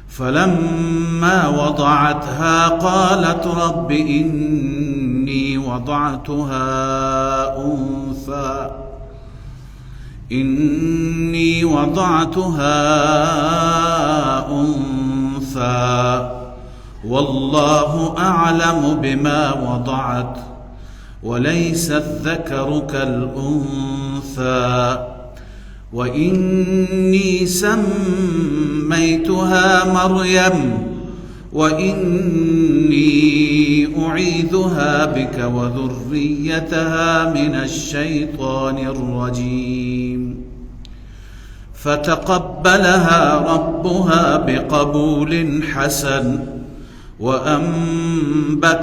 فلما وضعتها قالت رب إني وضعتها أنثى إني وضعتها أنثى والله أعلم بما وضعت وليس الذكر كالأنثى وإني سميتها مريم وإني أعيذها بك وذريتها من الشيطان الرجيم. فتقبلها ربها بقبول حسن وأنبتها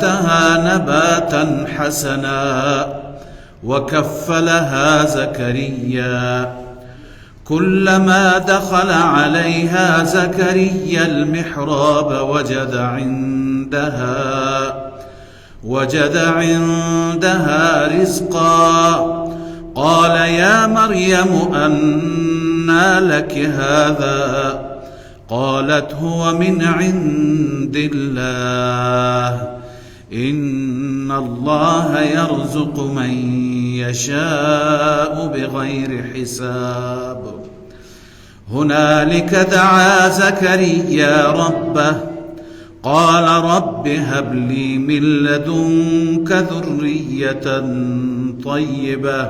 نباتا حسنا وكفلها زكريا كلما دخل عليها زكريا المحراب وجد عندها رزقا قال يا مريم أنى لك هذا قالت هو من عند الله إن الله يرزق من يشاء بغير حساب. هنالك دعا زكريا ربه قال رب هب لي من لدنك ذرية طيبة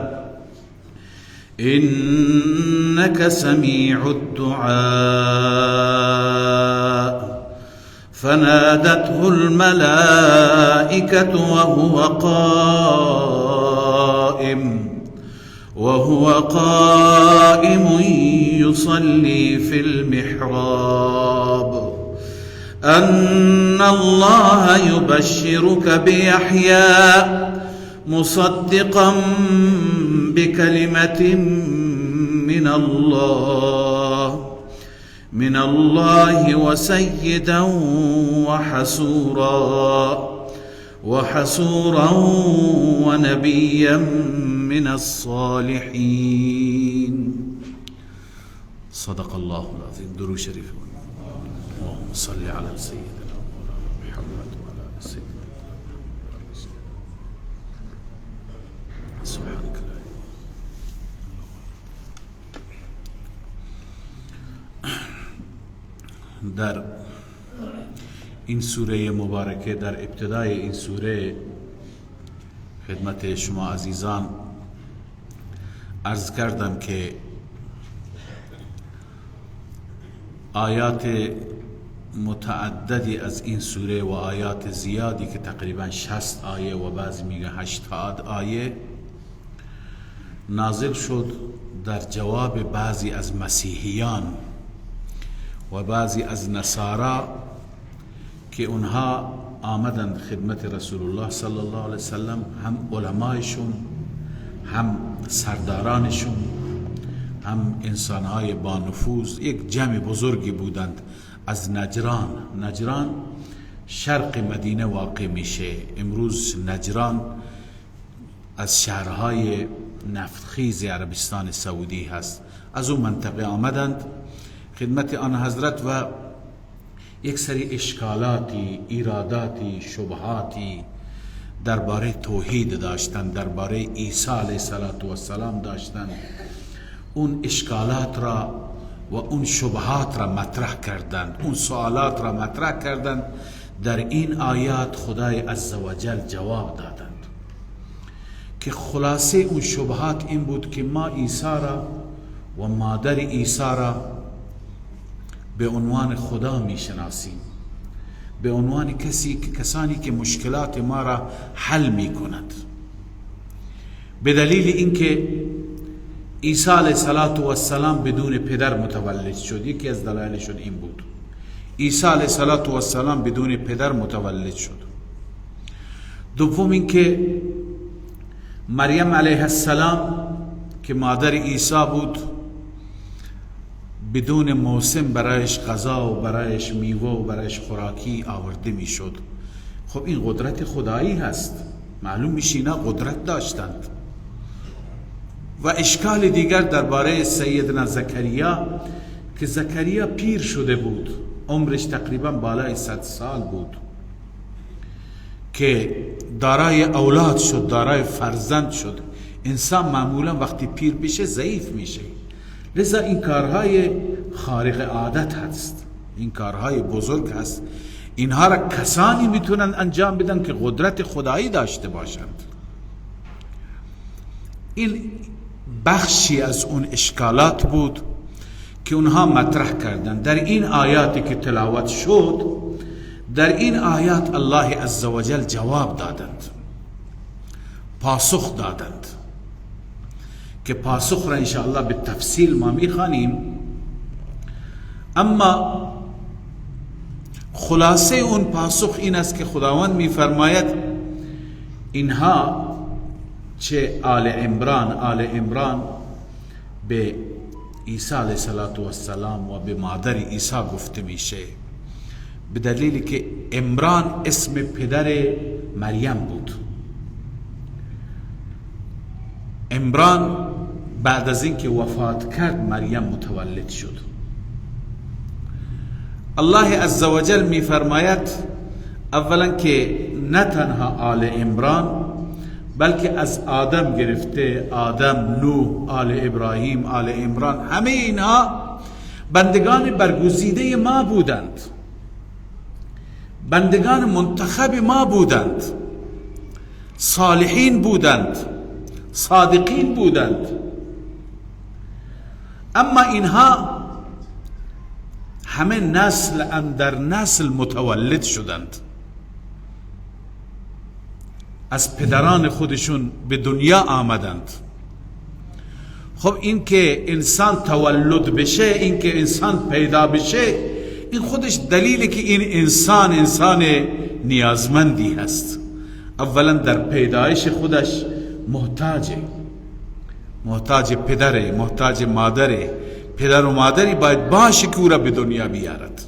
إنك سميع الدعاء. فنادته الملائكة وهو قائم يصلي في المحراب أن الله يبشرك بيحيى مصدقا بكلمة من الله وسيدا وحصورا ونبيا من الصالحين. صدق الله العظيم. درود شریف. اللهم صل على سيدنا محمد وعلى آل سيدنا محمد. سبحانك. در این سوره مبارکه، در ابتدای این سوره خدمت شما عزیزان عرض کردم که آیات متعددی از این سوره و آیات زیادی که تقریبا 60 آیه و بعضی میگه 80 آیه نازل شد در جواب بعضی از مسیحیان و بعضی از نصارا که اونها آمدند خدمت رسول الله صلی الله علیه وسلم، هم علمایشون، هم سردارانشون، هم انسانهای با نفوذ، یک جمع بزرگی بودند از نجران. نجران شرق مدینه واقع میشه. امروز نجران از شهرهای نفتخیز عربستان سعودی هست. از اون منطقه آمدند خدمت آن حضرت و یک سری اشکالاتی، ایراداتی، شبهاتی درباره توحید داشتند، درباره عیسی علیه السلام داشتند. اون اشکالات را و اون شبهات را مطرح کردند، اون سوالات را مطرح کردند. در این آیات خدای عزوجل جواب دادند که خلاصه اون شبهات این بود که ما عیسی را و مادر عیسی را به عنوان خدا میشناسیم، به عنوان کسانی که مشکلات ما را حل میکند، به دلیل اینکه عیسی علیه السلام بدون پدر متولد شد. یکی از دلایلشون این بود، عیسی علیه السلام بدون پدر متولد شد. دوم اینکه مریم علیه السلام که مادر عیسی بود، بدون موسم برایش غذا و برایش میوه و برایش خوراکی آورده میشد. خب این قدرت خدایی هست، معلوم میشه اینا قدرت داشتند. و اشکال دیگر درباره سیدنا زکریا که زکریا پیر شده بود، عمرش تقریبا بالای 100 سال بود، که دارای اولاد شد، دارای فرزند شد. انسان معمولا وقتی پیر بشه ضعیف میشه، لذا این کارهای خارق عادت هست، این کارهای بزرگ هست، اینها را کسانی میتونن انجام بدن که قدرت خدایی داشته باشند. این بخشی از اون اشکالات بود که اونها مطرح کردند. در این آیاتی که تلاوت شد، در این آیات الله عزوجل جواب دادند، پاسخ دادند که پاسخ را انشاءالله به تفصیل ما میخوانیم. اما خلاصه اون پاسخ این است که خداوند میفرماید اینها چه آل عمران، آل عمران به عیسی علیه السلام و به مادر عیسی گفته میشه، به دلیلی که عمران اسم پدر مریم بود. عمران بعد از اینکه وفات کرد مریم متولد شد. الله عزوجل میفرماید اولا که نه تنها آل عمران، بلکه از آدم گرفته، آدم، نوح، آل ابراهیم، آل عمران، همه اینها بندگان برگزیده ما بودند، بندگان منتخب ما بودند، صالحین بودند، صادقین بودند. اما اینها همه نسل اندر نسل متولد شدند، از پدران خودشون به دنیا آمدند. خب این که انسان تولد بشه، این که انسان پیدا بشه، این خودش دلیله که این انسان انسان نیازمندی هست. اولا در پیدایش خودش محتاجه، محتاج پدره، محتاج مادره، پدر و مادری باید باشه که او را به دنیا بیارد.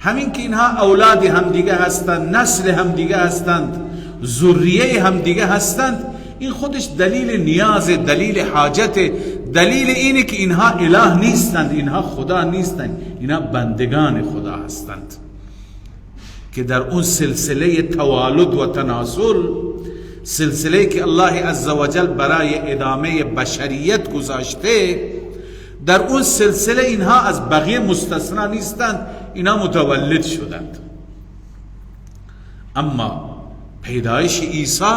همین که اینها اولاد همدیگه هستند، نسل همدیگه هستند، ذریه همدیگه هستند، این خودش دلیل نیاز، دلیل حاجت، دلیل اینه که اینها اله نیستند، اینها خدا نیستند، اینها بندگان خدا هستند که در اون سلسله توالد و تناسل، سلسله که الله عزوجل برای ادامه بشریت گذاشته، در اون سلسله اینها از بقیه مستثنا نیستند، اینها متولد شدند. اما پیدایش عیسی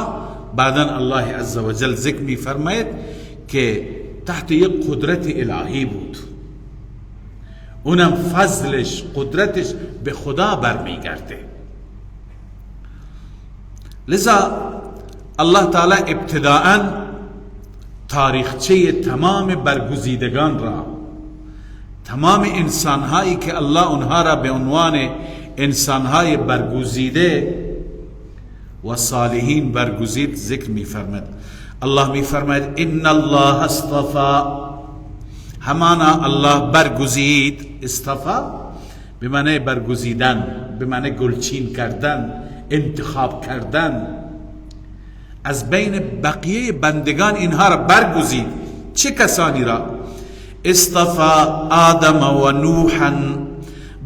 بعدا الله عزوجل ذکر می فرماید که تحت یک قدرت الهی بود، اونم فضلش، قدرتش به خدا برمیگرده. لذا الله تعالی ابتداءً تاریخچه تمام برگزیدگان را، تمام انسانهایی که الله اونها را به عنوان انسانهای برگزیده و صالحین برگزید ذکر می‌فرماید. الله می‌فرماید ان الله اصطفى، همانا الله برگزید. اصطفى به معنی برگزیدن، به معنی گلچین کردن، انتخاب کردن. از بین بقیه بندگان اینها را برگزید. چه کسانی را؟ اصطفى آدم و نوحا،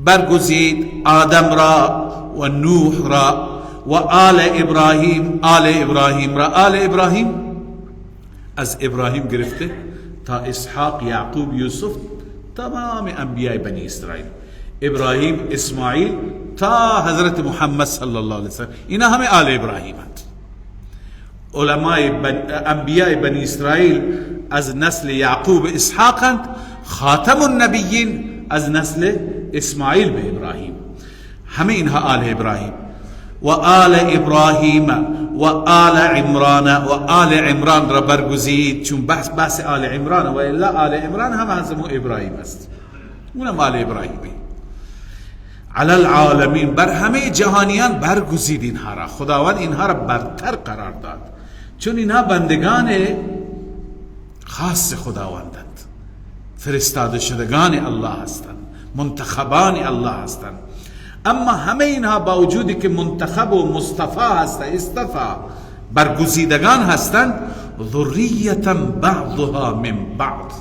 برگزید آدم را و نوح را و آل ابراهیم، آل ابراهیم را. آل ابراهیم از ابراهیم گرفته تا اسحاق، یعقوب، یوسف، تمام انبیاء بنی اسرائیل، ابراهیم، اسماعیل تا حضرت محمد صلی الله علیه وسلم، اینا همه آل ابراهیم هند. علماء انبیاء بنی اسرائیل از نسل یعقوب اسحاق هند، خاتم النبیین از نسل اسماعیل به ابراهیم، همه اینها آل ابراهیم. و آل ابراهیم و آل عمران، و آل عمران را برگزید، چون بحث آل عمران و الا آل عمران هم از ابراهیم است، اونم آل ابراهیمی. علی العالمین، بر همه جهانیان برگزید اینها را. خداوند اینها را برتر قرار داد، چون اینها بندگان خاص خداوندند، فرستاده شدگان الله هستند، منتخبان الله هستند. اما همه اینها با وجودی که منتخب و مصطفی هستند، اصطفی، برگزیدگان هستند، ذریة بعضها من بعض،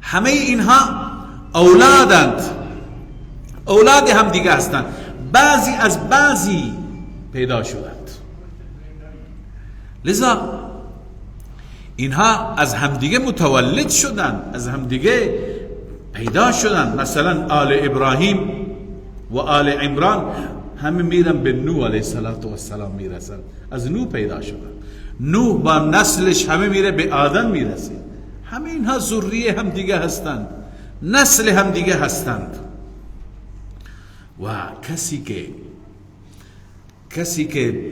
همه اینها اولادند، اولاد هم دیگه هستند، بعضی از بعضی پیدا شدند. لذا اینها از همدیگه متولد شدند، از همدیگه پیدا شدند. مثلا آل ابراهیم و آل عمران همه میرن به نوح علیه السلام میرسن، از نوح پیدا شدن. نوح با نسلش همه میره به آدم میرسه. همه اینها ذریه هم دیگه هستند، نسل هم دیگه هستند. و کسی که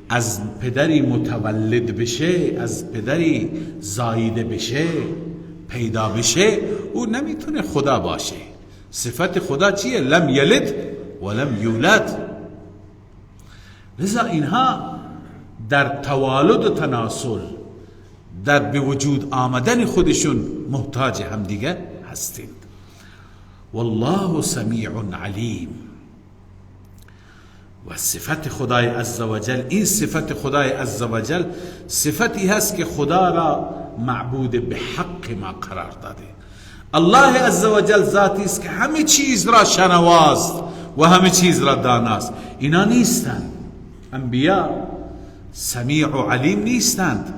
از پدری متولد بشه، از پدری زاییده بشه، پیدا بشه، او نمیتونه خدا باشه. صفت خدا چیه؟ لم یلد ولم یولد. لذا اینها در توالد و تناسل، در به وجود آمدن خودشون محتاج همدیگه هستند. والله سمیع علیم. و صفت خدای عزوجل، این صفت خدای عزوجل صفتی هست که خدا را معبود به حق ما قرار داده. الله عزوجل ذاتی است که همه چیز را شنواست و همه چیز را داناست. اینا نیستند، انبیا سمیع و علیم نیستند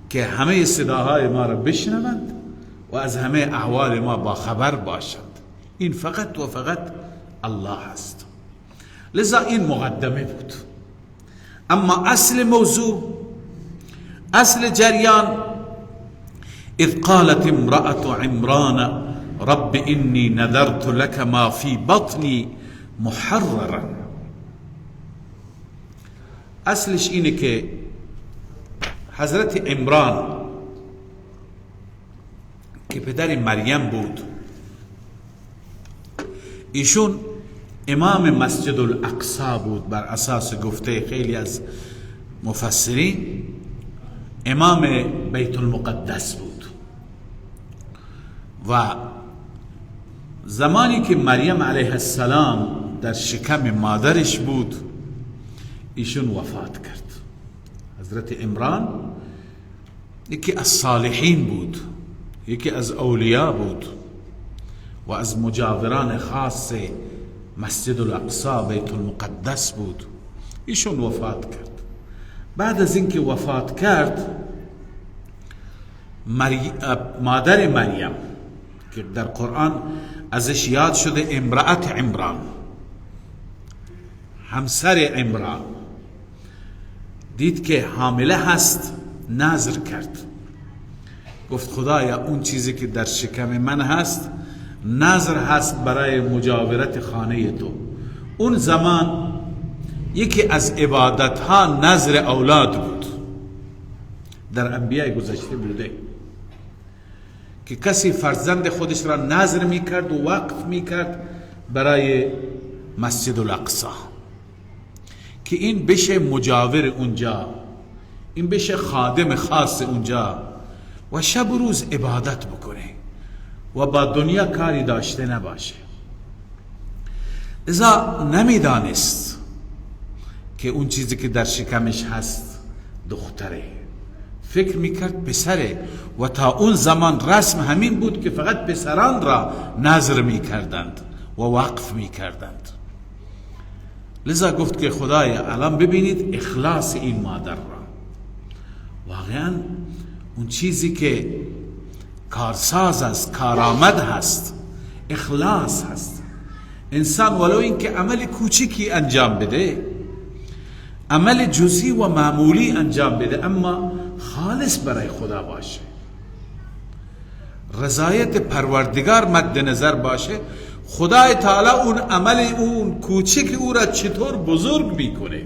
که همه صداهای ما را بشنوند و از همه احوال ما با خبر باشند. این فقط و فقط الله است. لذا این مقدمه بود. اما اصل موضوع، اصل جریان، اذ قالت امرأة عمران رب انی نذرت لك ما فی بطنی محررا. اصلش اینه که حضرت عمران که پدر مریم بود، ایشون امام مسجد الاقصی بود. بر اساس گفته خیلی از مفسرین امام بیت المقدس بود. و زمانی که مریم علیه السلام در شکم مادرش بود، ایشون وفات کرد. حضرت عمران یکی از صالحین بود، یکی از اولیا بود و از مجاوران خاص مسجد الاقصی بیت المقدس بود. ایشون وفات کرد. بعد از اینکه وفات کرد، مادر مریم که در قرآن ازش یاد شده امرأت عمران، همسر عمران، دید که حامله هست، نذر کرد، گفت خدایا اون چیزی که در شکم من هست نذر هست برای مجاورت خانه تو. اون زمان یکی از عبادت ها نذر اولاد بود، در انبیاء گذشته بوده که کسی فرزند خودش را نذر میکرد و وقف میکرد برای مسجد الاقصی که این بشه مجاور اونجا، این بشه خادم خاص اونجا و شب و روز عبادت بکنه و با دنیا کاری داشته نباشه. لذا نمیدانست که اون چیزی که در شکمش هست دختره، فکر میکرد پسره و تا اون زمان رسم همین بود که فقط پسران را نذر میکردند و وقف میکردند. لذا گفت که خدای الان ببینید اخلاص این مادر را، واقعا اون چیزی که کارساز است، کارآمد هست، اخلاص هست. انسان ولو اینکه عمل کوچکی انجام بده، عمل جزئی و معمولی انجام بده، اما خالص برای خدا باشه، رضایت پروردگار مد نظر باشه، خدای تعالی اون عمل اون کوچک او را چطور بزرگ میکنه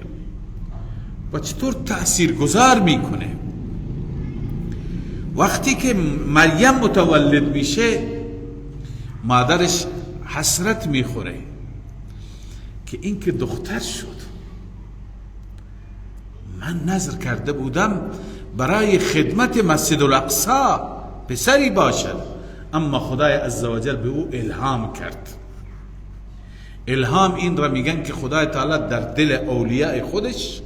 و چطور تأثیرگذار میکنه. وقتی که مریم متولد میشه، مادرش حسرت میخوره که این که دختر شد، من نذر کرده بودم برای خدمت مسجد الاقصی پسری باشد، اما خدای عزوجل به او الهام کرد. الهام این را میگن که خدای تعالی در دل اولیاء خودش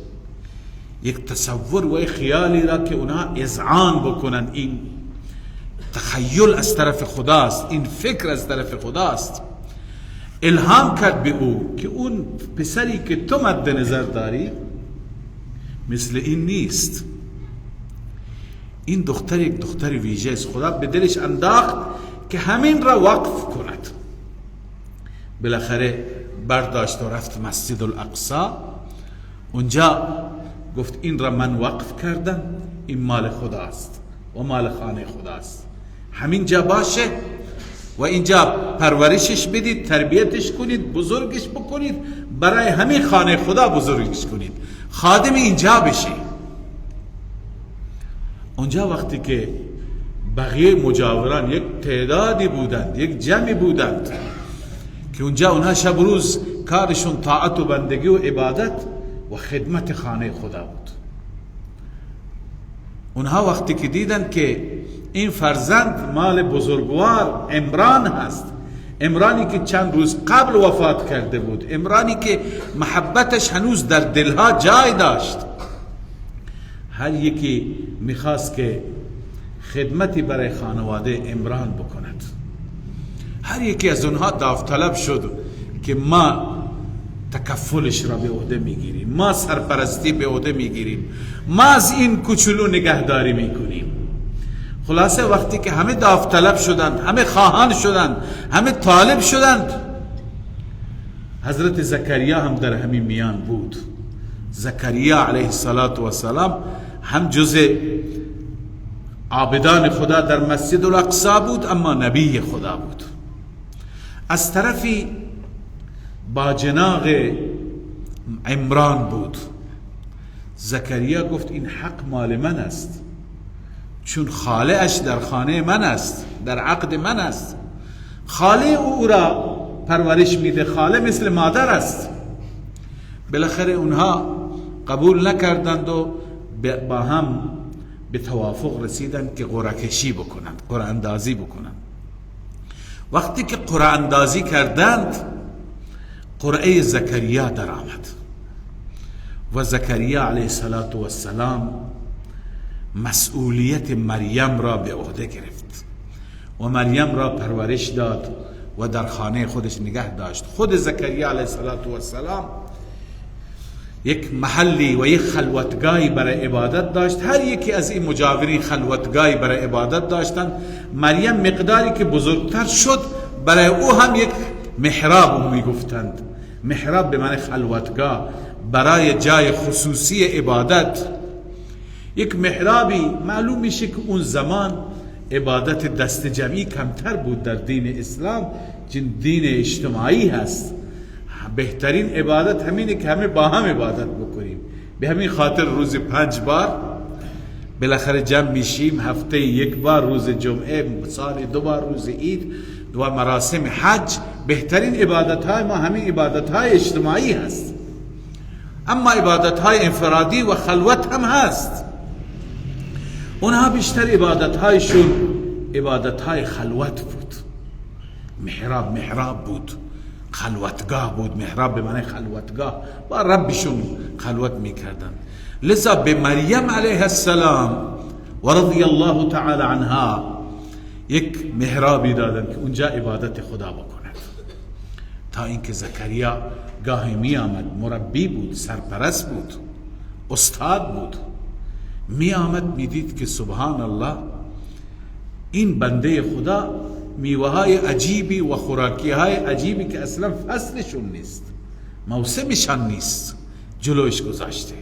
یک تصور و یک خیالی را که اونها اذعان بکنن، این تخیل تخیل از طرف خداست، این فکر از طرف خداست، الهام کرد به او که اون پسری که تو مد نظر داری مثل این نیست، این دختر یک دختر ویژه است. خدا به دلش انداخت که همین را وقف کند. بالاخره برداشت و رفت مسجد الاقصی. اونجا گفت این را من وقف کردم، این مال خداست و مال خانه خداست، همین جا باشه و اینجا پرورشش بدید، تربیتش کنید، بزرگش بکنید، برای همین خانه خدا بزرگش کنید، خادم اینجا بشه. اونجا وقتی که بقیه مجاوران یک تعدادی بودند، یک جمعی بودند که اونجا اونها شب و روز کارشون طاعت و بندگی و عبادت و خدمت خانه خدا بود. اونها وقتی که دیدند که این فرزند مال بزرگوار عمران هست، عمرانی که چند روز قبل وفات کرده بود، عمرانی که محبتش هنوز در دلها جای داشت، هر یکی میخواست که خدمتی برای خانواده عمران بکند. هر یکی از اونها داوطلب شد که ما تکفلش را به عهده میگیریم، ما سرپرستی به عهده میگیریم، ما از این کوچولو نگهداری میکنیم. خلاصه وقتی که همه داوطلب شدند، همه خواهان شدند، همه طالب شدند، حضرت زکریا هم در همین میان بود. زکریا علیه السلام هم جز عابدان خدا در مسجد الاقصی بود، اما نبی خدا بود. از طرفی باجناق عمران بود. زکریا گفت این حق مال من است، چون خاله اش در خانه من است، در عقد من است، خاله او را پرورش میده، خاله مثل مادر است. بالاخره اونها قبول نکردند و با هم به توافق رسیدند که قرعه کشی بکنند، قرعه اندازی بکنند. وقتی که قرعه اندازی کردند، قرعه زکریا در آمد و زکریا علیه السلام مسئولیت مریم را به عهده گرفت و مریم را پرورش داد و در خانه خودش نگه داشت. خود زکریا علیه السلام یک محلی و یک خلوتگاهی برای عبادت داشت. هر یکی از این مجاورین خلوتگاهی برای عبادت داشتند. مریم مقداری که بزرگتر شد برای او هم یک محراب میگفتند. محراب به معنی خلوتگاه، برای جای خصوصی عبادت. یک محرابی معلوم میشه که اون زمان عبادت دست جمعی کمتر بود در دین اسلام، چون دین اجتماعی هست. بهترین عبادت همینه که همه با هم عبادت بکنیم. به همین خاطر روز 5 بار بالاخره جمع میشیم، هفته 1 بار روز جمعه، سال 2 بار روز عید و مراسم حج. بهترین عبادت های ما همین عبادت های اجتماعی هست، اما عبادت های انفرادی و خلوت هم هست. اونها بیشتر عبادت هایشون عبادت های خلوت بود. محراب محراب بود، خلوتگاه بود. محراب به معنی خلوتگاه، با ربشون خلوت میکردن. لذا به مریم علیه السلام و رضی الله تعالی عنها یک محرابی دادن که اونجا عبادت خدا بکند. تا اینکه زکریا گاهی می آمد، مربی بود، سرپرست بود، استاد بود، می آمد می دید که سبحان الله این بنده خدا میوه های عجیبی و خوراکی های عجیبی که اصلا فصلشون نیست، موسمشان نیست، جلوش گذاشته.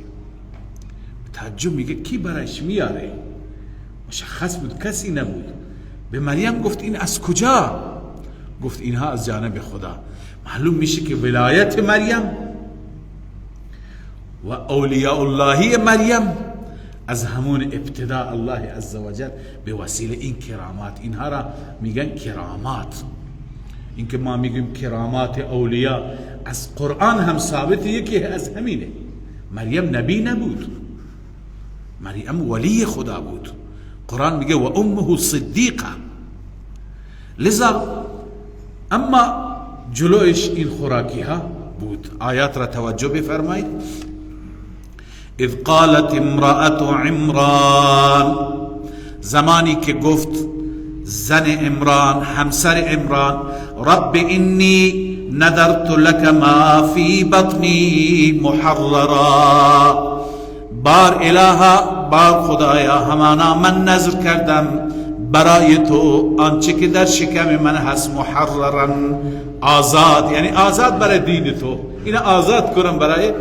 تعجب میگه کی برایش میاره؟ مشخص بود کسی نبود. به مریم گفت این از کجا؟ گفت اینها از جانب خدا. معلوم میشه که ولایت مریم و اولیاء اللهی مریم از همون ابتدا الله عزوجل به وسیله این کرامات، اینها را میگن کرامات. این که ما میگیم کرامات اولیا از قرآن هم ثابت، یکی از همینه. مریم نبی نبود، مریم ولی خدا بود. قرآن میگه و امه صدیقه. لذا اما جلوش این خوراکی ها بود. آیات را توجه بفرمایید. اذ قالت امرأة عمران، زمانی که گفت زن عمران، همسر عمران، رب انی نذرت لك ما فی بطنی محررا. بار الها، بار خدایا، همانا من نذر کردم برای تو آنچه که در شکم من هست، محررا، آزاد، یعنی آزاد برای دین تو، اینو آزاد کنم برای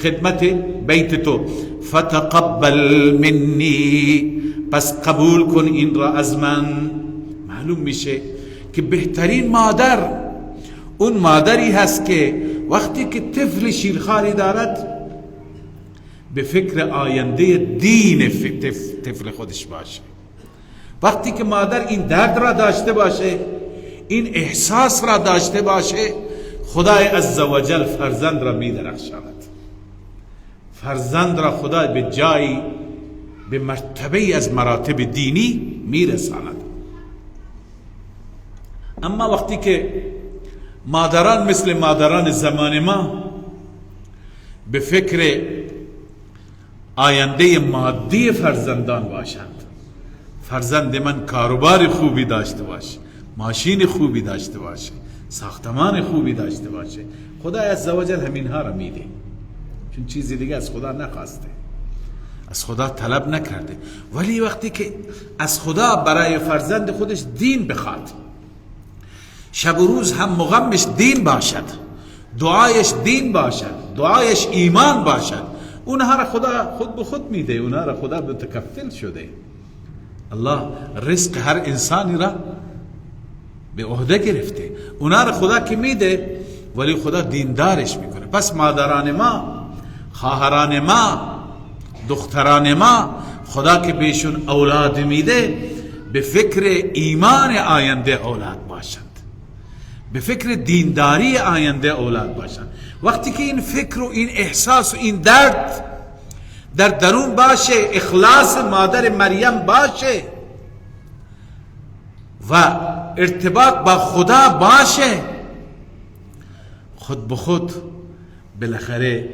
خدمت بیت تو. فتقبل منی، پس قبول کن این را از من. معلوم میشه که بهترین مادر اون مادری هست که وقتی که طفل شیرخواری دارد به فکر آینده دین طفل خودش باشه. وقتی که مادر این درد را داشته باشه، این احساس را داشته باشه، خدای عزوجل فرزند را میدرخشاند. فرزند را خدا به جایی، به مرتبه از مراتب دینی میرساند. اما وقتی که مادران مثل مادران زمان ما به فکر آینده مادی فرزندان باشند، فرزند من کاروبار خوبی داشته باشه، ماشین خوبی داشته باشه، ساختمان خوبی داشته باشه، خدای عزوجل همینها را میده، چون چیزی دیگه از خدا نخواسته، از خدا طلب نکرده. ولی وقتی که از خدا برای فرزند خودش دین بخواد، شب و روز هم مغمش دین باشد، دعایش دین باشد، دعایش ایمان باشد، اونها را خدا خود به خود میده، اونها را خدا متکفل شده. الله رزق هر انسانی را به عهده گرفته، اونها را خدا که میده، ولی خدا دیندارش میکنه. پس مادران ما، خواهران ما، دختران ما، خدا که بهشون اولاد میده به فکر ایمان آینده اولاد باشند، به فکر دینداری آینده اولاد باشند. وقتی که این فکر و این احساس و این درد در درون باشه، اخلاص مادر مریم باشه و ارتباط با خدا باشه، خود به خود بالاخره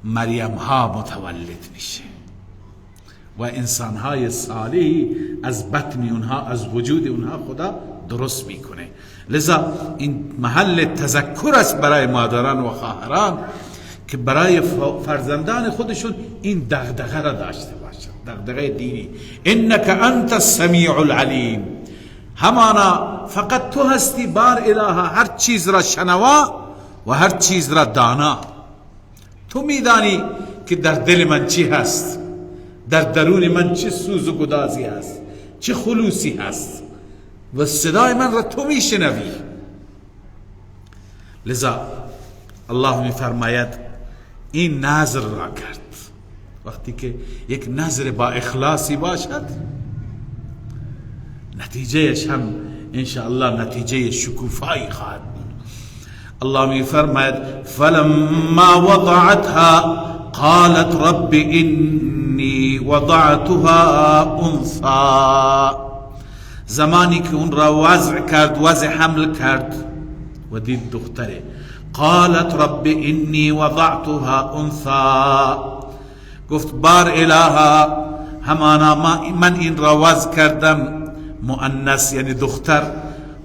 مریم ها متولد میشه و انسان های صالحی از بطن اونها، از وجود اونها خدا درست میکنه. لذا این محل تذکر است برای مادران و خواهران که برای فرزندان خودشون این دغدغه را داشته باشند، دغدغه دینی. انک انت السمیع العلیم، همانا فقط تو هستی بار اله، هر چیز را شنوا و هر چیز را دانا. تو میدانی که در دل من چی هست، در درون من چه سوز و گدازی هست، چه خلوصی هست، و صدای من را تو میشنوی. لذا الله میفرماید این نذر را کرد. وقتی که یک نذر با اخلاصی باشد، نتیجهش هم انشاءالله نتیجه شکوفایی خواهد بود. الله میفرماید فلما وضعتها قالت رب انی وضعتها انثى. زمانی که اون را وضع کرد، وضع حمل کرد و دید دختره، قالت رب انی وضعتها انثى، گفت بار الها، همانا من این را وضع کردم مؤنث، یعنی دختر.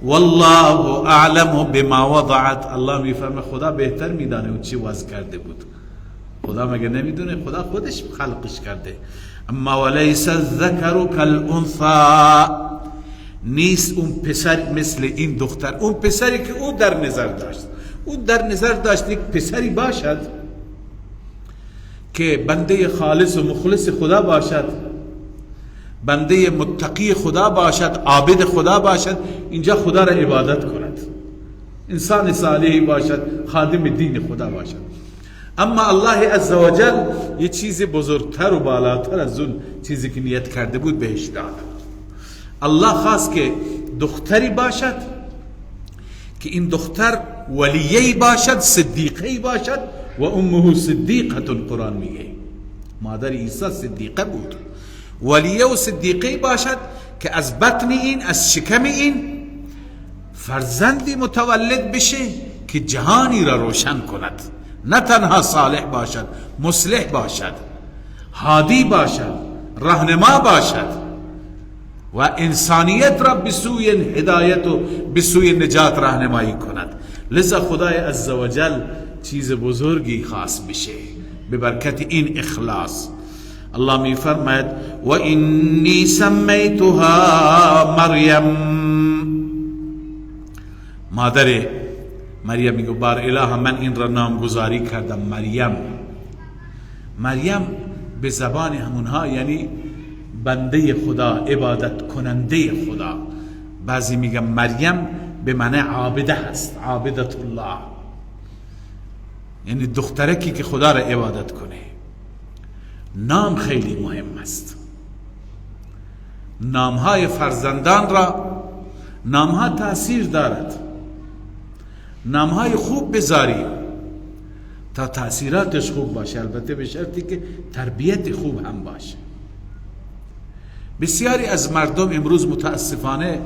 والله اعلم بما وضعت، الله میفرمه خدا بهتر میدانه اون چی وضع کرده بود. خدا مگه نمیدونه؟ خدا خودش خلقش کرده. اما ولیس الذکر کالانثى، نیست اون پسر مثل این دختر. اون پسری که او در نظر داشت، او در نظر داشت یک پسری باشد که بنده خالص و مخلص خدا باشد، بنده متقی خدا باشد، عابد خدا باشد، اینجا خدا را عبادت کند، انسان صالحی باشد، خادم دین خدا باشد. اما الله عزوجل یه چیز بزرگتر و بالاتر از اون چیزی که نیت کرده بود بهش داد. الله خواست که دختری باشد که این دختر ولیه‌ای باشد، صدیقه‌ای باشد. و امه صدیقه، قرآن میگه مادر عیسی صدیقه بود. ولیه و صدیقه باشد که از بطن این، از شکم این فرزندی متولد بشه که جهانی را روشن کند. نه تنها صالح باشد، مصلح باشد، هادی باشد، راهنما باشد. و انسانیت را به سوی هدایت و به سوی نجات راهنمایی کند. لذا خدای عزوجل چیز بزرگی خاص بشه به برکت این اخلاص. الله می فرماید و انی سمیتها مریم. مادر مریم میگه بار اله من این را نامگذاری کردم مریم. مریم به زبان همونها یعنی بنده خدا، عبادت کننده خدا. بعضی میگن مریم به معنی عابده هست، عابدت الله، یعنی دخترکی که خدا را عبادت کنه. نام خیلی مهم است. نامهای فرزندان را، نامها تاثیر دارد. نامهای خوب بذاریم تا تاثیراتش خوب باشه، البته به شرطی که تربیت خوب هم باشه. بسیاری از مردم امروز متاسفانه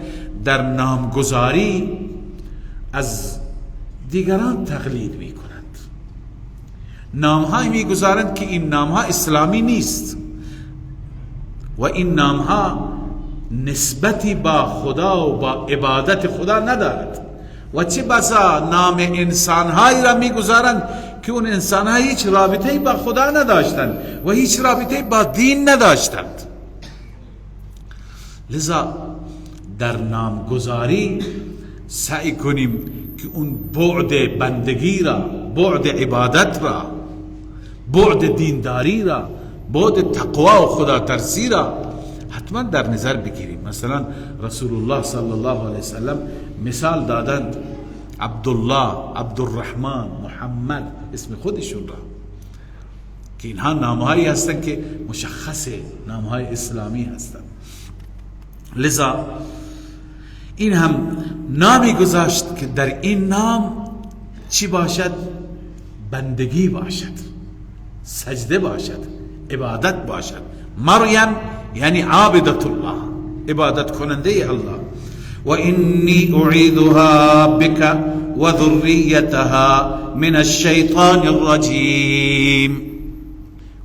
در نامگذاری از دیگران تقلید میکنند. نامهایی میگذارند که این نامها اسلامی نیست و این نامها نسبتی با خدا و با عبادت خدا ندارد. و چه بسا نام انسانهایی را میگذارند که اون انسانها هیچ رابطه‌ای با خدا نداشتند و هیچ رابطه‌ای با دین نداشتند. لذا در نامگذاری سعی کنیم که اون بعد بندگی را، بعد عبادت را، بعد دینداری را، بعد تقوا و خدا ترسی را حتما در نظر بگیریم. مثلا رسول الله صلی الله علیه وسلم مثال دادند عبدالله، عبدالرحمن، محمد، اسم خودشون را، که اینها نامهایی هستند که مشخص نامهای اسلامی هستند. لذا این هم نامی گذاشت که در این نام چی باشد؟ بندگی باشد، سجده باشد، عبادت باشد. مریم یعنی عابدت الله، عبادت کننده الله. و انی اعیذها بک و ذریتها من الشیطان الرجیم.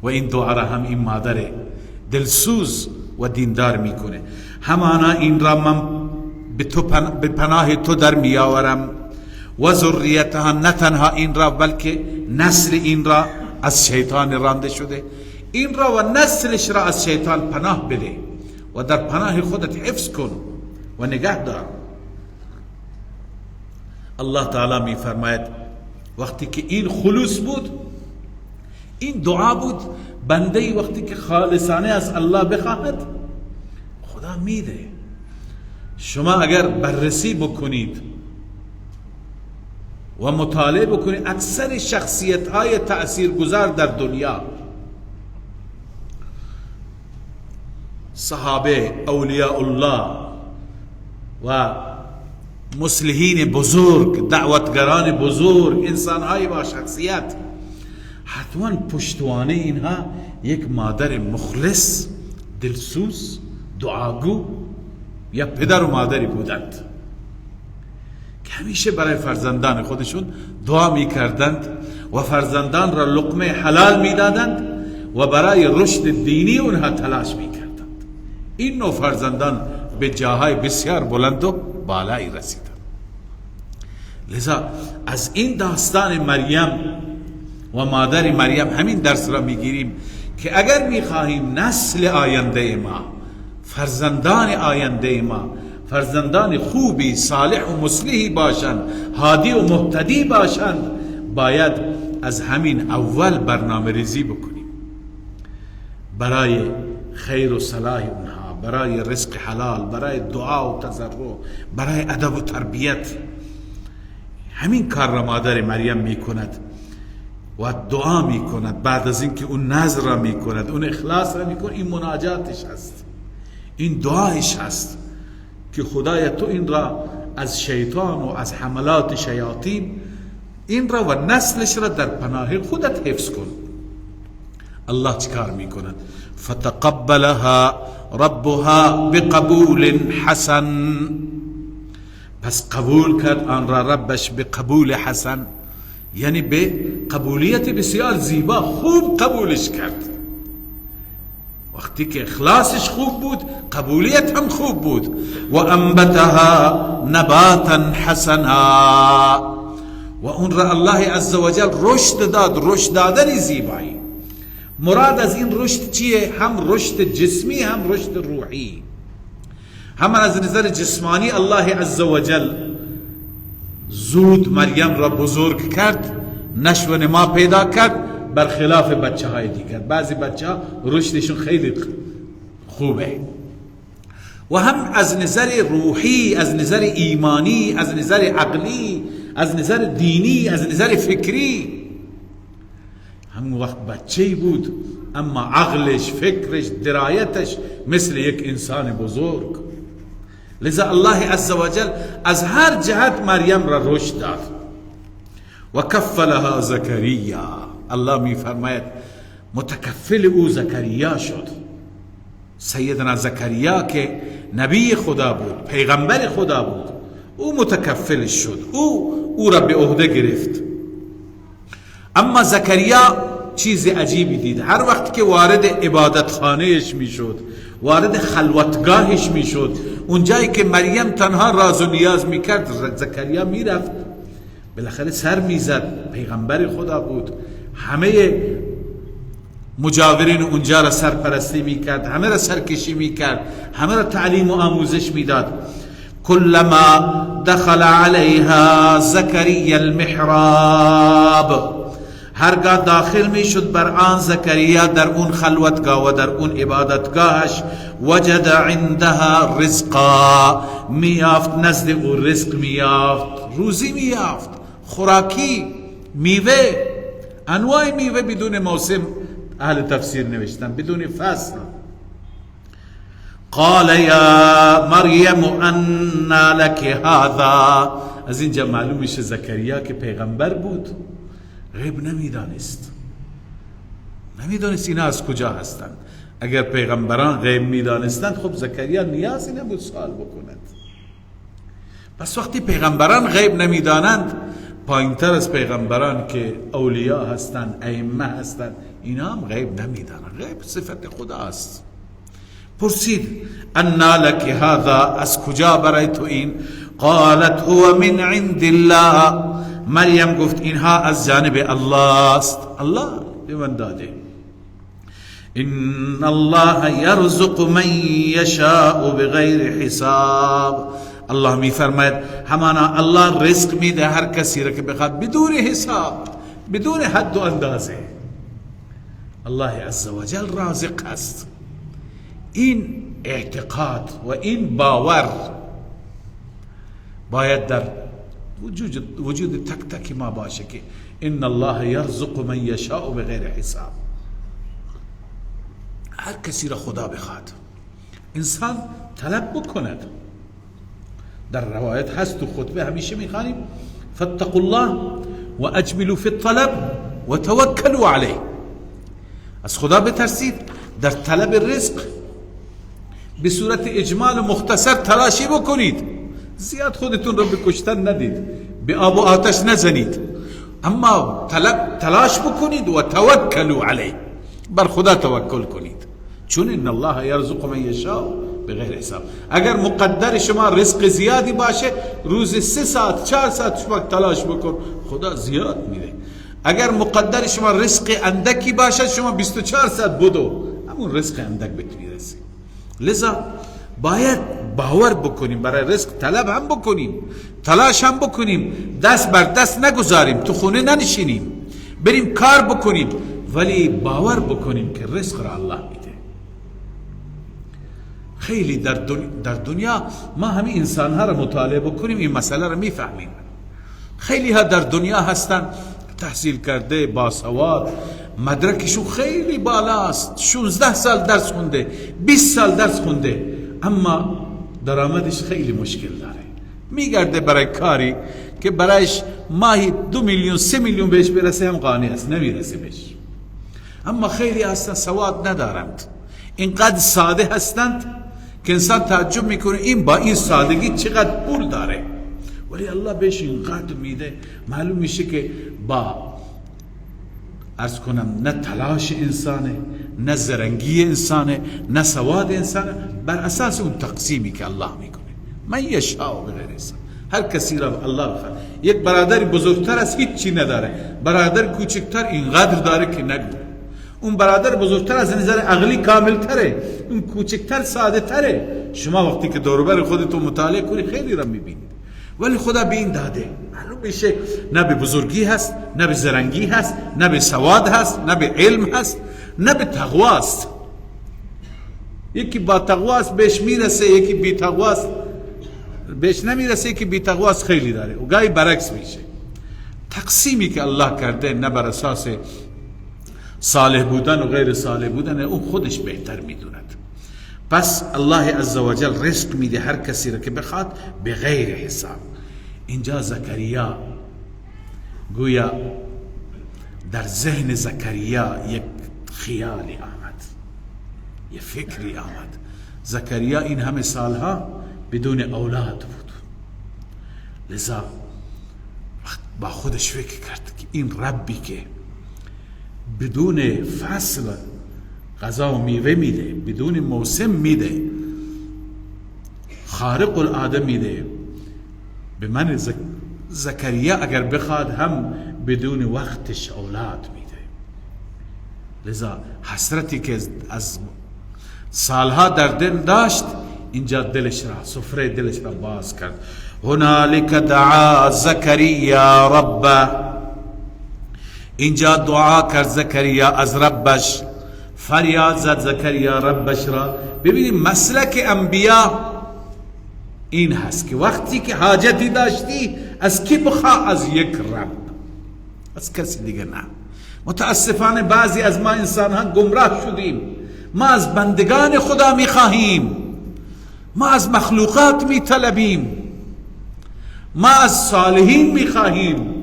و این دعا را هم این مادر دلسوز و دیندار میکنه. همانا این را من به پناه تو در میآورم و ذریتها، نه تنها این را بلکه نسل این را از شیطان رانده شده، این را و نسلش را از شیطان پناه بده و در پناه خودت حفظ کن و نگه دار. الله تعالی می فرماید وقتی که این خلوص بود، این دعا بود، بنده وقتی که خالصانه از الله بخواهد خدا میده. شما اگر بررسی بکنید و مطالعه بکنید، اکثر شخصیت های تأثیرگذار در دنیا، صحابه، اولیاء الله و مصلحین بزرگ، دعوتگران بزرگ، انسانهای با شخصیت، حتما پشتوانه اینها یک مادر مخلص، دلسوز، دعاگو یا پدر و مادری بودند که همیشه برای فرزندان خودشون دعا می کردند و فرزندان را لقمه حلال می دادند و برای رشد دینی اونها تلاش می کردند. این نوع فرزندان به جاهای بسیار بلند و بالایی رسیدند. لذا از این داستان مریم و مادر مریم همین درس را میگیریم که اگر میخواهیم نسل آینده ما، فرزندان آینده ما، فرزندان خوبی، صالح و مصلحی باشند، هادی و مهتدی باشند، باید از همین اول برنامه ریزی بکنیم برای خیر و صلاح اونها، برای رزق حلال، برای دعا و تضرع، برای ادب و تربیت. همین کار را مادر مریم میکند و دعا میکند. بعد از اینکه اون نذر را میکند، اون اخلاص را میکند، این مناجاتش هست، این دعایش هست که خدای تو این را از شیطان و از حملات شیاطین، این را و نسلش را در پناه خودت حفظ کن. الله چیکار میکند؟ فتقبلها ربها بقبول حسن. پس قبول کرد آن را ربش به قبول حسن، یعنی به قبولیت بسیار زیبا، خوب قبولش کرد. و وقتی که اخلاصش خوب بود، قبولیت هم خوب بود. و انبتها نباتا حسنا، و اون را الله عزوجل رشد داد، رشد دادن زیبایی. مراد از این رشد چیه؟ هم رشد جسمی هم رشد روحی. هم از نظر جسمانی الله عزوجل زود مریم را بزرگ کرد، نشو و نما پیدا کرد، برخلاف بچه های دیگر. بعضی بچه ها رشدشون خیلی خوبه. و هم از نظر روحی، از نظر ایمانی، از نظر عقلی، از نظر دینی، از نظر فکری. همون وقت بچه‌ای بود اما عقلش، فکرش، درایتش مثل یک انسان بزرگ. لذا الله عزوجل از هر جهت مریم را رشد داد. و کفلها زکریا، الله می فرماید متکفل او زکریا شد. سیدنا زکریا که نبی خدا بود، پیغمبر خدا بود، او متکفل شد، او را به عهده گرفت. اما زکریا چیز عجیبی دید. هر وقت که وارد عبادتخانهش میشد، وارد خلوتگاهش میشد، اونجایی که مریم تنها راز و نیاز میکرد، زکریا میرفت، بالاخره سر میزد، پیغمبر خدا بود، همه مجاورین اونجا را سرپرستی میکرد، همه را سرکشی میکرد، همه را تعلیم و آموزش میداد. کلما دخل علیها زکریا المحراب، هرگاه داخل میشد بر آن زکریا در اون خلوتگاه و در اون عبادتگاهش، وجد عندها رزقا، میافت نزد او رزق میافت، روزی میافت، خوراکی، میوه، انواع میوه بدون موسم، اهل تفسیر نوشتن بدون فصل. قال یا مریم انا لك هذا. از اینجا معلوم میشه زکریا که پیغمبر بود غیب نمیدانست، نمیدانست اینا از کجا هستند. اگر پیغمبران غیب میدانستند خب زکریا نیازی نبود سوال بکند. پس وقتی پیغمبران غیب نمیدانند، پایینتر از پیغمبران که اولیا هستند، ائمه هستند، اینا هم غیب نمیدانند. غیب صفت خدا است. پرسید انا لك هذا، از کجا برای تو این؟ قالت هو من عند الله. مریم گفت اینها از جانب الله است، الله به من داده. ان الله یرزق من یشاء بغیر حساب. الله می فرماید همانا الله رزق میده هر کسی را که بخواد بدون حساب، بدون حد و اندازه. الله عزوجل رازق است. این اعتقاد و این باور باید در وجود تک تک ما باشه که ان الله یرزق من یشاء بغیر حساب. هر کسی را خدا بخواد انسان طلب بکند. در روایت هست تو خطبه همیشه میخوانیم فاتقوا الله و اجملوا فی الطلب و توکلوا علیه. از خدا بترسید، در طلب رزق به صورت اجمال و مختصر تلاشی بکنید، زیاد خودتون رو به کشتن ندید، به آب و آتش نزنید، اما طلب تلاش بکنید و توکلوا علیه، بر خدا توکل کنید، چون ان الله یرزق من یشاء بغیر حساب. اگر مقدر شما رزق زیادی باشه، روز 3 ساعت 4 ساعت شما تلاش بکن، خدا زیاد میده. اگر مقدر شما رزق اندکی باشه، شما 24 ساعت بدو، همون رزق اندک بهت میرسه. لذا باید باور بکنیم، برای رزق طلب هم بکنیم، تلاش هم بکنیم، دست بر دست نگذاریم، تو خونه ننشینیم، بریم کار بکنیم، ولی باور بکنیم که رزق را الله میده. خیلی در دنیا ما همین انسانها را مطالعه بکنیم این مسئله را میفهمیم. خیلی ها در دنیا هستن تحصیل کرده، باسواد، مدرکشون خیلی بالاست، 16 سال درس خونده، 20 سال درس خونده، اما درآمدش خیلی مشکل داره. میگرده برای کاری که برایش ماهی 2 میلیون 3 میلیون بهش برسه هم قانع است، نمیرسه بهش. اما خیلی هستن سواد ندارند، اینقدر ساده هستند که انسان تعجب میکنه این با این سادگی چقدر پول داره، ولی الله بهش اینقدر میده. معلوم میشه که با عرض کنم نه تلاش انسانه، نه زرنگی انسانه، نه سواد انسانه، بر اساس اون تقسیمی که الله میکنه. من یشاء بغیر حساب، هر کسی را الله بخواد. یک برادر بزرگتر از هیچی نداره، برادر کوچکتر اینقدر داره که نگو. اون برادر بزرگتر از نظر عقلی کاملتره، اون کوچکتر ساده تره. شما وقتی که دور خودتون مطالعه کنی خیلی را میبینید. ولی خدا به این داده، معلوم میشه نه به بزرگی هست، نه به زرنگی هست، نه به سواد هست، نه به علم هست، نه به تقوا است. یکی با تقوا است بهش میرسه، یکی بی تقوا است بهش نمیرسه، یکی بی تقوا است خیلی داره و گاهی برعکس میشه. تقسیمی که الله کرده نه بر اساس صالح بودن و غیر صالح بودن، اون خودش بهتر میدوند. پس الله عزوجل رزق میده هر کسی را که بخواد به غیر حساب. اینجا زکریا گویا در ذهن زکریا یک خیالی آمد، یک فکری آمد. زکریا این همه سالها بدون اولاد بود، لذا با خودش فکر کرد که این ربی که بدون فصل غذا و میوه میده، بدون موسم میده، خارق العاده میده، به من زکریا اگر بخواد هم بدون وقتش اولاد میده. لذا حسرتی که از سالها در دل داشت، اینجا دلش را، سفره دلش را باز کرد. هنالک دعا زکریا ربه، اینجا دعا کرد زکریا از ربش، فریاد زد زکریا ربش را. ببینید مسلک انبیا این هست که وقتی که حاجتی داشتی از کی بخوا؟ از یک رب، از کسی دیگه نه. متاسفانه بعضی از ما انسان ها گمراه شدیم. ما از بندگان خدا میخواهیم، ما از مخلوقات میطلبیم، ما از صالحین میخواهیم،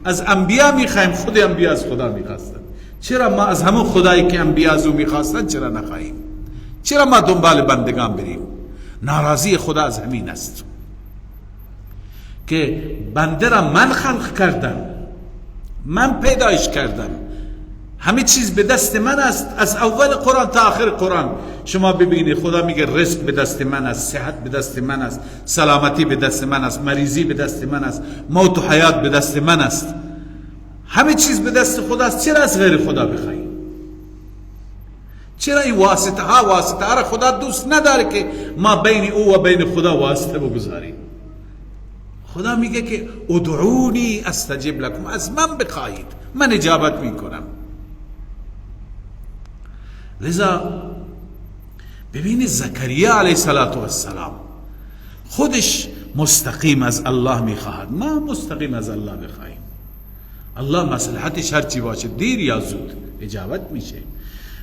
از انبیا میخواهیم. خود انبیا از خدا میخواستند. چرا ما از همون خدایی که انبیا از او میخواستند چرا نخواهیم؟ چرا ما دنبال بندگان بریم؟ ناراضی خدا از همین است که بنده را من خلق کردم، من پیدایش کردم، همه چیز به دست من است. از اول قرآن تا آخر قرآن شما ببینید خدا میگه رزق به دست من است، صحت به دست من است، سلامتی به دست من است، مریضی به دست من است، موت و حیات به دست من است، همه چیز به دست خدا است. چرا از غیر خدا بخواهیم؟ چرا این واسطه ها، واسطه ها را خدا دوست نداره که ما بین او و بین خدا واسطه بگذاریم. خدا میگه که ادعونی استجب لکم، از من بخواهید من اجابت میکنم. لذا ببینید زکریا علیه السلام خودش مستقیم از الله میخواهد، ما مستقیم از الله بخواهیم. الله مصلحتش هرچی باشه دیر یا زود اجابت میشه.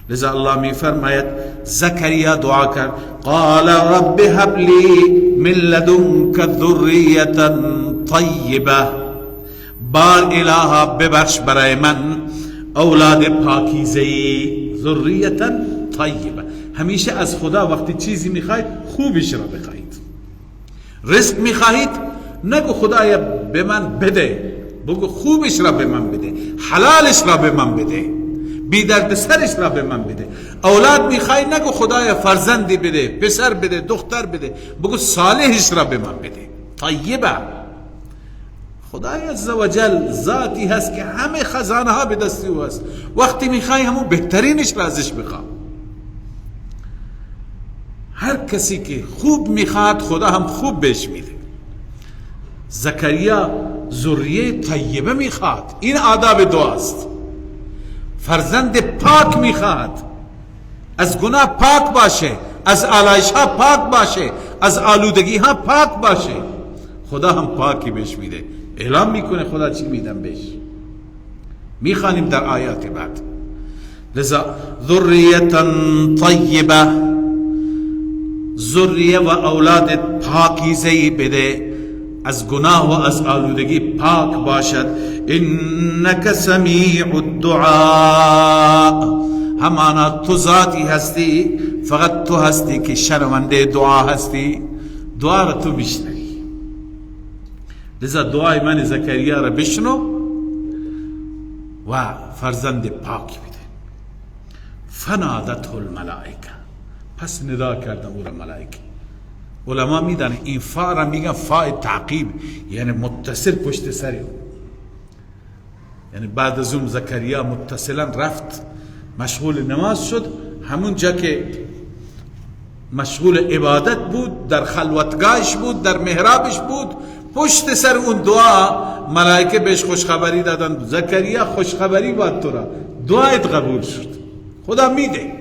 لذا الله میفرماید زکریا دعا کرد، قال رب هب لی من لدنک ذریة طیبه، بار الها ببخش برای من اولاد پاکیزه، ذریة طیبه. همیشه از خدا وقتی چیزی میخواید خوبش را بخواید. رزق میخواهید نگو خدایا به من بده، بگو خوبش را به من بده، حلالش را به من بده، بی درد سرش را به من بده. اولاد میخوای نگو خدایا فرزندی بده، پسر بده، دختر بده، بگو صالحش را به من بده، طیبه. خدای عزوجل ذاتی هست که همه خزانه ها به دست او هست. وقتی میخوای همون بهترینش را ازش بخواه. هر کسی که خوب میخواد خدا هم خوب بهش میده. زکریا ذریه طیبه میخواد، این آداب دعاست. فرزند پاک میخواد، از گناه پاک باشه، از آلایش ها پاک باشه، از آلودگی ها پاک باشه. خدا هم پاکی بهش میده. اعلام میکنه خدا چی میدم بهش، میخوانیم در آیات بعد. لذا ذریه طیبه، ذریه و اولاد پاکیزه بده، از گناه و از آلودگی پاک باشد. انک سمیع الدعاء، همانا تو ذاتی هستی، فقط تو هستی که شنونده دعا هستی، دعا را تو میشنوی. لذا دعای من زکریا را بشنو و فرزند پاک بده. فنادته الملائکه، پس ندا کردن او را ملائکه. علما میدانن این فا را میگن فاء تعقیب، یعنی متصل پشت سر او، یعنی بعد از اون زکریا متصلا رفت مشغول نماز شد، همونجا که مشغول عبادت بود، در خلوتگاهش بود، در محرابش بود، پشت سر اون دعا ملائکه بهش خوشخبری دادن، زکریا خوشخبری باد تو را، دعایت قبول شد، خدا میده.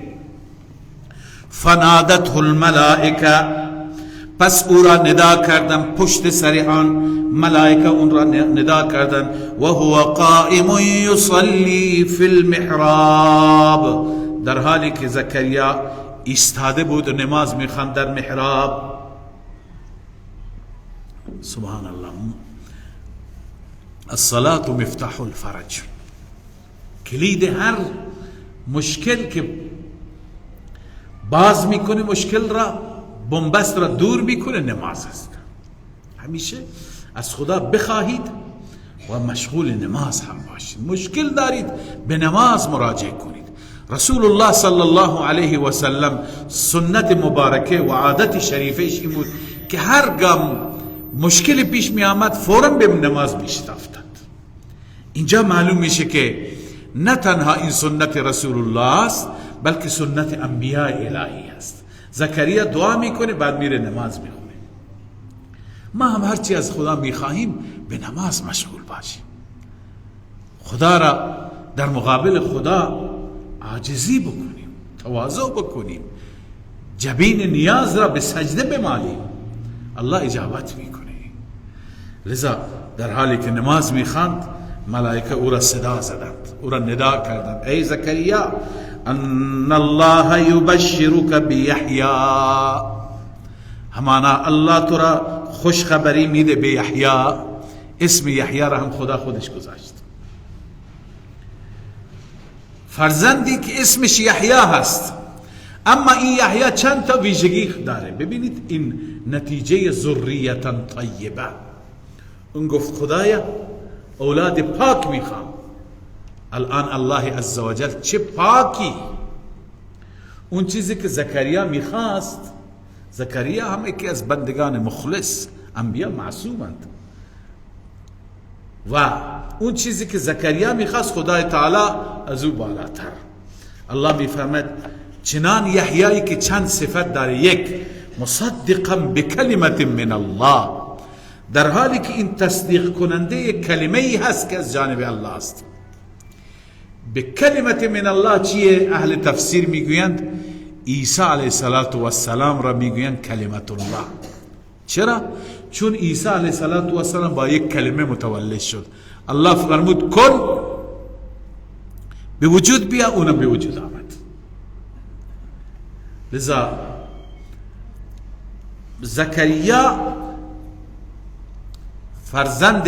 فنادته الملائکه، پس او را ندا کردن، پشت سر آن ملائکه اون را ندا کردن. و هو قائم یصلی فی المحراب، در حالی که زکریا ایستاده بود و نماز میخواند در محراب. سبحان الله. الصلاة مفتاح الفرج، کلید هر مشکل که باز میکنه مشکل را، بنبست را دور میکنه، نماز است. همیشه از خدا بخواهید و مشغول نماز هم باشید. مشکل دارید به نماز مراجعه کنید. رسول الله صلی الله علیه و سلم سنت مبارکه و عادت شریفش این بود که هر گام مشکل پیش می آمد فوراً به نماز میشتافتند. اینجا معلوم میشه که نه تنها این سنت رسول الله است، بلکه سنت انبیاء الهی است. زکریا دعا میکنه، بعد میره نماز میخونه. ما هم هرچی از خدا میخواهیم به نماز مشغول باشیم، خدا را در مقابل خدا عاجزی بکنیم، تواضع بکنیم، جبین نیاز را به سجده بمالیم، الله اجابت میکنه. لذا در حالی که نماز میخواند ملائکه او را صدا زدند، او را ندا کردند، ای زکریا ان الله یبشرک بیحیی، همانا الله تو را خوشخبری میده به یحیی. اسم یحیی را هم خدا خودش گذاشت، فرزندی که اسمش یحیی هست. اما این یحیی چند تا ویژگی داره. ببینید این نتیجه ذریتا طیبه. اون گفت خدایا اولاد پاک میخوام. الان الله عزوجل چه پاکی! اون چیزی که زکریا میخواست، زکریا هم یکی از بندگان مخلص، انبیا معصومند، و اون چیزی که زکریا میخواست خدای تعالی از او بالاتر. الله میفرماید چنان یحیایی که چند صفت داره. یک، مصدقا بکلمت من الله، در حالی که این تصدیق کننده کلمه ای هست که از جانب الله است. به کلمت من الله چیه؟ اهل تفسیر میگویند عیسی علیه السلام را میگویند کلمت الله. چرا؟ چون عیسی علیه السلام با یک کلمه متولد شد. الله فرمود کن، به وجود بیا، اونم به وجود آمد. لذا زکریا فرزند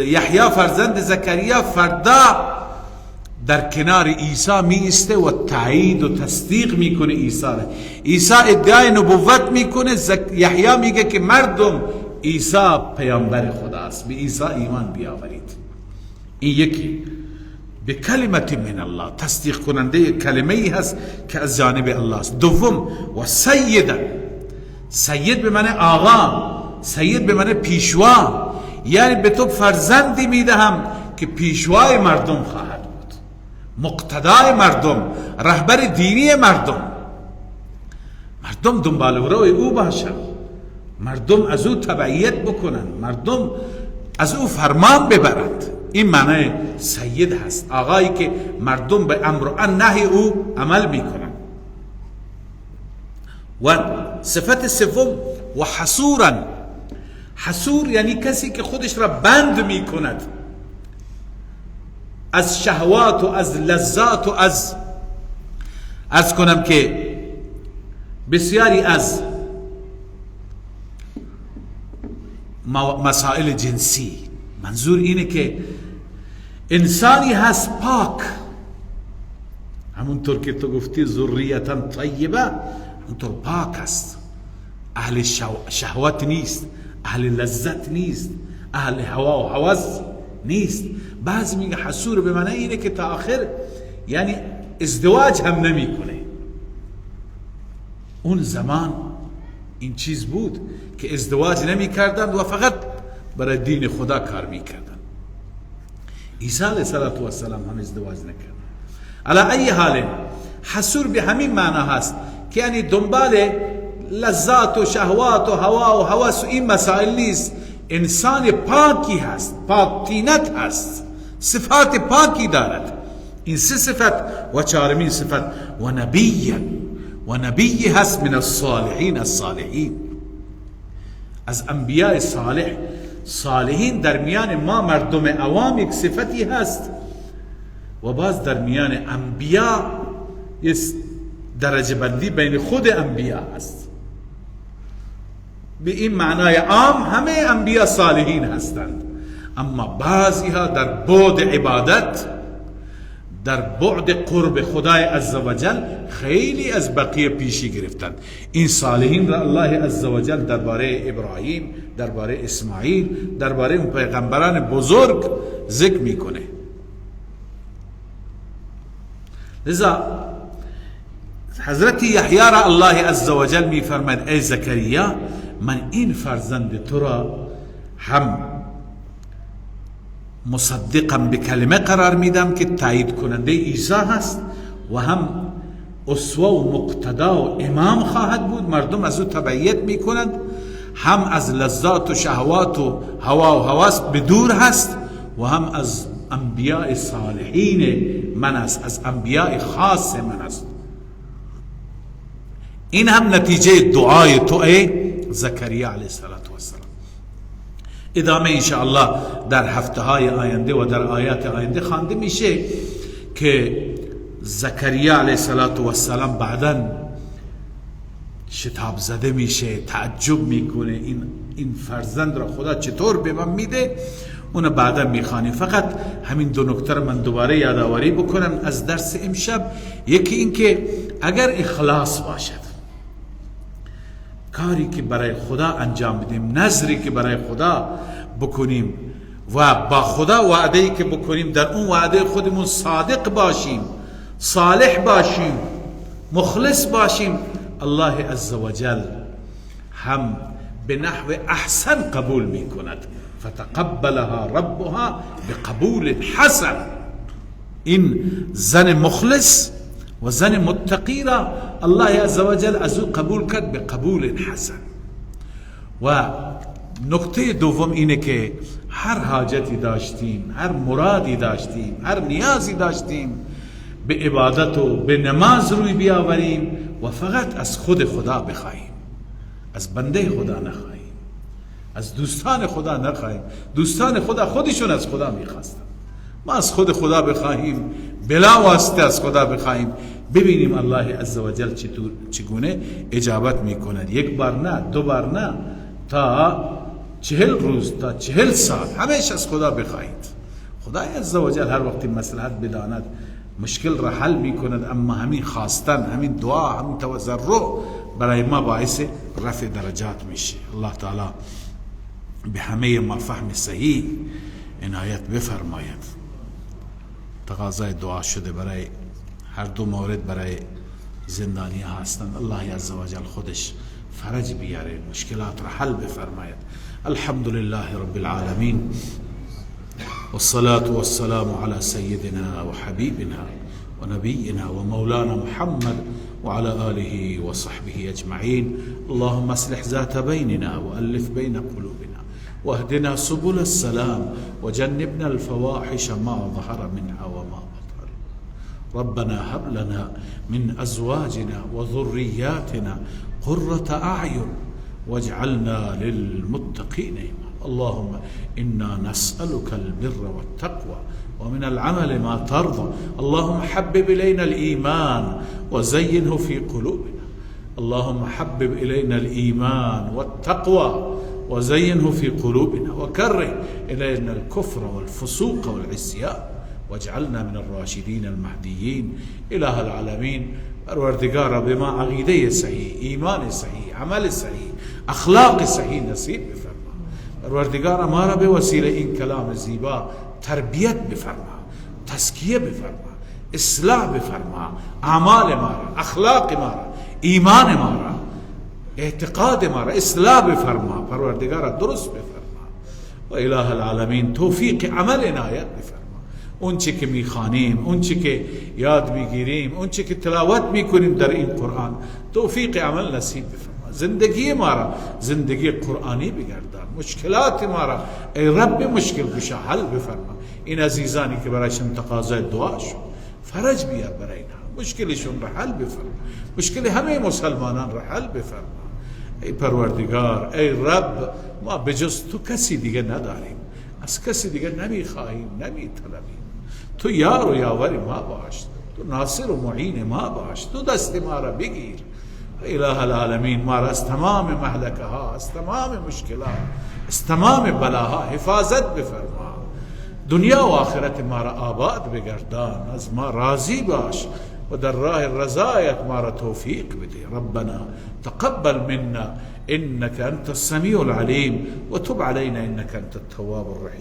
یحیی، فرزند زکریا، فردا در کنار عیسی می ایسته و تایید و تصدیق میکنه عیسی را. عیسی ادعای نبوت میکنه، یحیی میگه که مردم عیسی پیامبر خداست، به عیسی ایمان بیاورید. این یکی به کلمت من الله، تصدیق کننده کلمه ای هست که از جانب الله است. دوم، و سیدا، سید به معنی آقا، سید به معنی پیشوا، یعنی به تو فرزندی میدهم که پیشوای مردم خواهد بود، مقتدای مردم، رهبر دینی مردم. مردم دنبال روی او باشند، مردم از او تبعیت بکنند، مردم از او فرمان ببرند. این معنی سید هست، آقایی که مردم به امر و نهی او عمل میکنند. و صفت سوم، و حصورا. حصور یعنی کسی که خودش را بند میکند از شهوات و از لذات و از کنم که بسیاری از مسائل جنسی. منظور اینه که انسانی هست پاک، همونطور که تو گفتی ذریتا طیبه، همونطور پاک است، اهل شهوت نیست، اهل لذت نیست، اهل هوا و هوس نیست. بعضی میگه حصور به معنی اینه که تا آخر، یعنی ازدواج هم نمیکنه. اون زمان این چیز بود که ازدواج نمی کردند و فقط برای دین خدا کار می کردند. عیسی علیه السلام هم ازدواج نکرد. علی ای حال حصور به همین معنا هست که یعنی دنبال لذات و شهوات و هوا و هوس و این مسائل نیست. انسان پاکی هست، پاک طینت هست، صفات پاکی دارد. این سه صفت و چهارمین صفت و نبی، و نبی هست من الصالحین الصالحین، از انبیاء صالح. صالحین در میان ما مردم عوام یک صفتی هست و باز در میان انبیاء یک درجه بندی بین خود انبیاء هست. به این معنای عام همه انبیاء صالحین هستند، اما بعضی ها در بعد عبادت، در بعد قرب خدای عزوجل خیلی از بقیه پیشی گرفتند. این صالحین را الله عزوجل درباره ابراهیم، درباره اسماعیل، درباره اون پیغمبران بزرگ ذکر میکنه. لذا حضرت یحیی را الله عزوجل میفرماید ای زکریا، من این فرزند تو را هم مصدقا به کلمه قرار میدم که تایید کننده عیسی هست و هم اسوه و مقتدا و امام خواهد بود، مردم از او تبعیت میکنند، هم از لذات و شهوات و هوا و هوس به دور هست و هم از انبیاء صالحین من است، از انبیاء خاص من است. این هم نتیجه دعای تو ای زکریا علیه السلام. ادامه انشاءالله در هفته های آینده و در آیات آینده خوانده میشه که زکریا علیه السلام بعداً شتاب زده میشه، تعجب میکنه این فرزند را خدا چطور به من میده. اونو بعدا میخوانیم. فقط همین دو نکته رو من دوباره یادآوری بکنم از درس امشب. یکی این که اگر اخلاص باشد، کاری که برای خدا انجام بدیم، نظری که برای خدا بکنیم و با خدا وعده‌ای که بکنیم، در اون وعده خودمون صادق باشیم، صالح باشیم، مخلص باشیم، الله عزوجل هم به نحو احسن قبول میکند. فتقبلها ربها بقبول حسن. این زن مخلص و زن متقی را الله عزوجل از او قبول کرد به قبول حسن. و نکته دوم اینه که هر حاجتی داشتیم، هر مرادی داشتیم، هر نیازی داشتیم، به عبادت و به نماز روی بیاوریم و فقط از خود خدا بخواهیم، از بنده خدا نخواهیم، از دوستان خدا نخواهیم. دوستان خدا خودشون از خدا میخواستن، ما از خود خدا بخواهیم، بلا واسطه از خدا بخواهیم، ببینیم الله عزوجل چگونه اجابت میکند. یک بار نه، دو بار نه، تا 40 روز، تا 40 سال همیشه از خدا بخواهید. خدای عزوجل هر وقتی مصلحت بداند مشکل را حل میکند، اما همین خواستن، همین دعا، همین تضرع برای ما باعث رفع درجات میشه. الله تعالی به همه ما فهم صحیح عنایت بفرماید. تقاضای دعا شده برای هر دو مورد، برای زندانی هستند. الله عزوجل خودش فرج بیاره، مشکلات را حل بفرماید. الحمد لله رب العالمین والصلاة والسلام على سيدنا وحبيبنا ونبينا ومولانا محمد وعلى آله وصحبه أجمعين. اللهم اصلح ذات بيننا وألف بين قلوبنا واهدنا سبل السلام وجنبنا الفواحش ما ظهر منها وما بطن. ربنا هب لنا من أزواجنا وذرياتنا قرة أعين واجعلنا للمتقين إماما. اللهم إنا نسألك البر والتقوى ومن العمل ما ترضى. اللهم حبب إلينا الإيمان وزينه في قلوبنا. اللهم حبب إلينا الإيمان والتقوى وزينه في قلوبنا وكره إلينا الكفر والفسوق والعصيان واجعلنا من الراشدين المهديين. إله العالمین، پروردگارا به ما عقیده صحیح، ایمان صحیح، عمل صحیح، اخلاق صحیح نصیب بفرما. پروردگارا ما را به وسیله این کلام زیبا تربیت بفرما، تزکیه بفرما، اصلاح بفرما اعمال ما را، اخلاق ما را، ایمان ما را، اعتقاد ما را اصلاح بفرما. پروردگارا درست بفرما و اله العالمین توفیق عمل عنایت بفرما. اون چی که میخوانیم، اون چی که یاد میگیریم، اون چی که تلاوت میکنیم در این قرآن، توفیق عمل نصیب بفرما. زندگی ما را زندگی قرآنی بگردان، مشکلات ما را ای رب مشکل گشا حل بفرما. این عزیزانی که برایشون تقاضای دعا شد، فرج بیار برای اینها، مشکلشون را حل بفرما، مشکل همه مسلمانان را حل بفرما. ای پروردگار، ای رب، ما بجز تو کسی دیگه نداریم، از کسی دیگه نمیخواهیم، نمیطلبیم. تو یار و یاور ما باش، تو ناصر و معین ما باش، تو دست ما را بگیر. اله العالمین ما را از تمام مهلکه ها، از تمام مشکلات، از تمام بلاها حفاظت بفرما. دنیا و آخرت ما را آباد بگردان، از ما راضی باش و در راه رضایت ما را توفیق بده. ربنا تقبل منا انك انت السميع العليم وتب علينا انك انت التواب الرحيم.